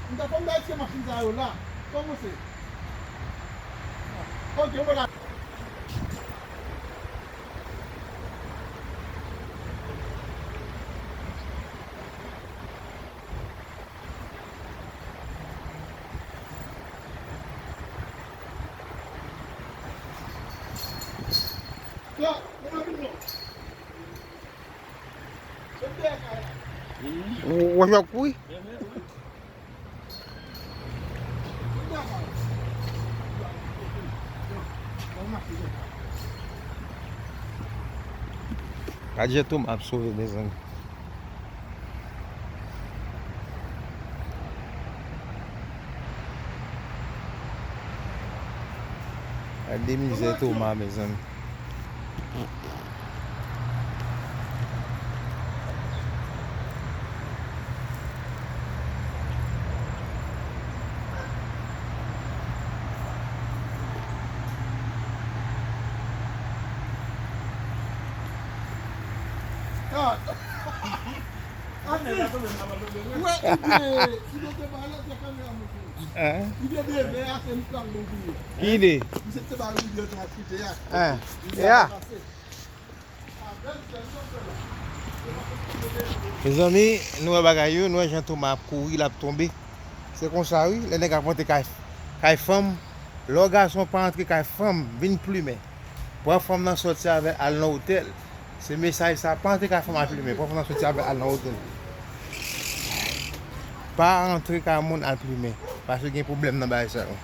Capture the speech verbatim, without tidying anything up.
M ta fè m ta retire machin sa yo la. Kòmanse. Ok, mwen la. Ou wè jan kouri? Gad jan Toma ap sove, mezanmi. Gade mizè Toma, mezanmi. Ki ide? Mezanmi, nou wè bagay yo, nou wè jan Toma ap kouri, l ap tonbe. Se konsa wi, lè nèg ap rantre kay, kay fanm, lè w gason pa antre kay fanm, vin plimen. Pran fanm nan sòti avè l al nan otèl. Se mesaj sa, pa antre kay fanm al plimen. Pran fanm nan sòti avè l al nan otèl. Pa antre kay moun al plimen. Paske gen pwoblèm nan bagay sa yo.